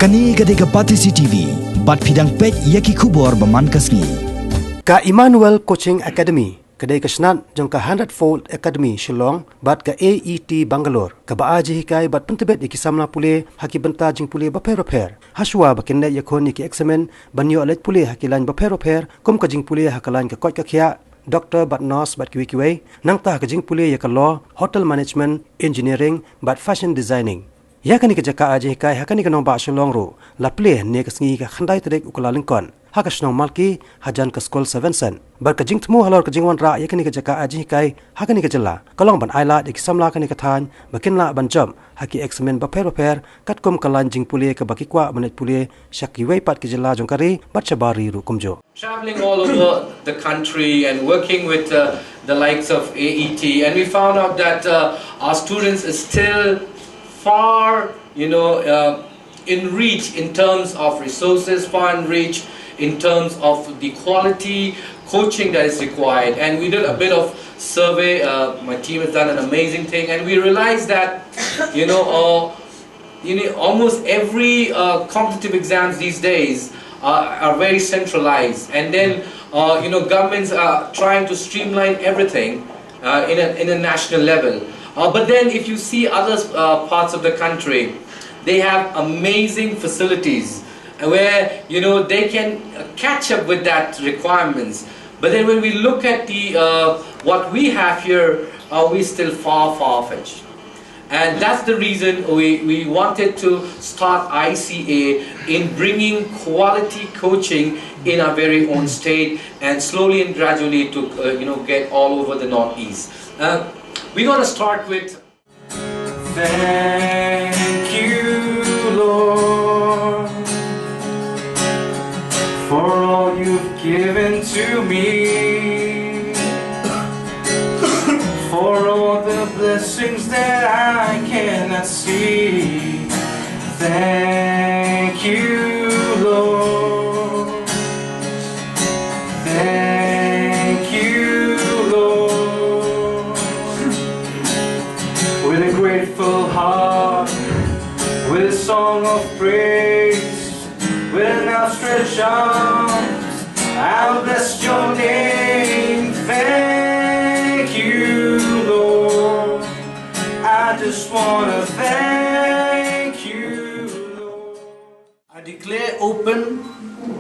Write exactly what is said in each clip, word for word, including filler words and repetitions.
Kane ka dei ka Batesi T V, bad phi dang peit ïa ki khubor ba man ka sngi. Ka Emmanuel Coaching Academy ka dei ka shnat jong ka Hundred Fold Academy Shillong bad ka A E T Bangalore, kaba ai jinghikai bad pyntbit ïa ki samla pule ha ki bynta jingpule bapher bapher. Hashwa ba kin leit ïakhun ïa ki eksamin ban ïoh leit pule ha ki lain bapher bapher, kum ka jingpule ha ka lain ka koit ka khiah, doctor bad nurse bad kiwei kiwei, nangta ha ka jingpule ïa ka law, hotel management, engineering bad fashion designing. Ïa kane ka jaka ai jinghikai ha kane ka nongbah Shillong ruh la plie hynne ka sngi, ka khyndai tarik u Kyllalyngkot, ha ka shnong Malki, hajan ka skul Seven Saint. Bad ka jingthmu halor ka jingwanrah ïa kane ka jaka ai jinghikai ha kane ka jylla ka long ban ailad ïa ki samla kane ka thaiñ ba kin lah ban jop ha ki eksamin bapher bapher, katkum ka lain jingpule kaba ki kwah ban leit pule sha kiwei pat ki jylla jong ka ri bad shabar ri ruh kumjuh. Traveling all over the country and working with uh, the likes of A E T, and we found out that uh, our students is still far, you know, uh, in reach in terms of resources, far in reach in terms of the quality coaching that is required. And we did a bit of survey. Uh, my team has done an amazing thing, and we realized that, you know, uh, you know, almost every uh, competitive exams these days are, are very centralized, and then uh, you know, governments are trying to streamline everything uh, in a in a national level. Uh, but then, if you see other uh, parts of the country, they have amazing facilities where, you know, they can catch up with that requirements. But then, when we look at the uh, what we have here, uh, we're still far, far fetched. And that's the reason we, we wanted to start I C A in bringing quality coaching in our very own state and slowly and gradually to uh, you know, get all over the Northeast. Uh, we're going to start with Thank you, Lord, for all you've given to me, for all the blessings that I cannot see. Thank you, Lord. Thank you, Lord. With a grateful heart, with a song of praise, with an outstretched arms, I'll bless your name. Thank you, Lord. I just want to thank you, Lord. I declare open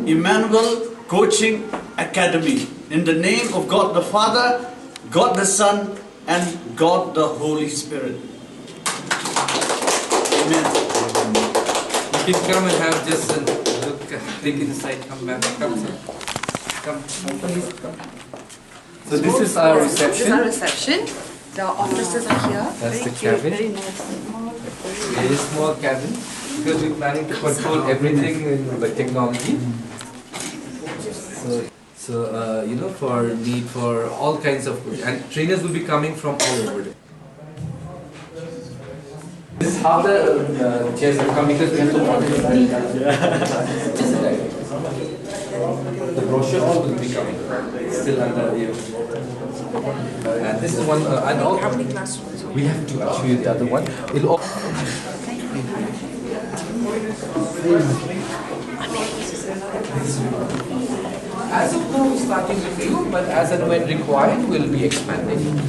Emmanuel Coaching Academy in the name of God the Father, God the Son, and God the Holy Spirit. Amen. You can come and have just a look. Take it aside, come back. Come, sir. Come, come, please come. So this is our reception. This is our reception. The offices are here. That's the cabin. Very nice. Very small cabin because we're planning to control everything in the technology. So, so uh, you know, for need for all kinds of, and trainers will be coming from all over. This is how the uh, chairs have come because we have to organize. The brochure all will be coming. It's still under review. And this is one, uh, and all. How many classrooms? We have two actually, the other one. It'll all. As of now, we're starting with you, but as and when required, we'll be expanding.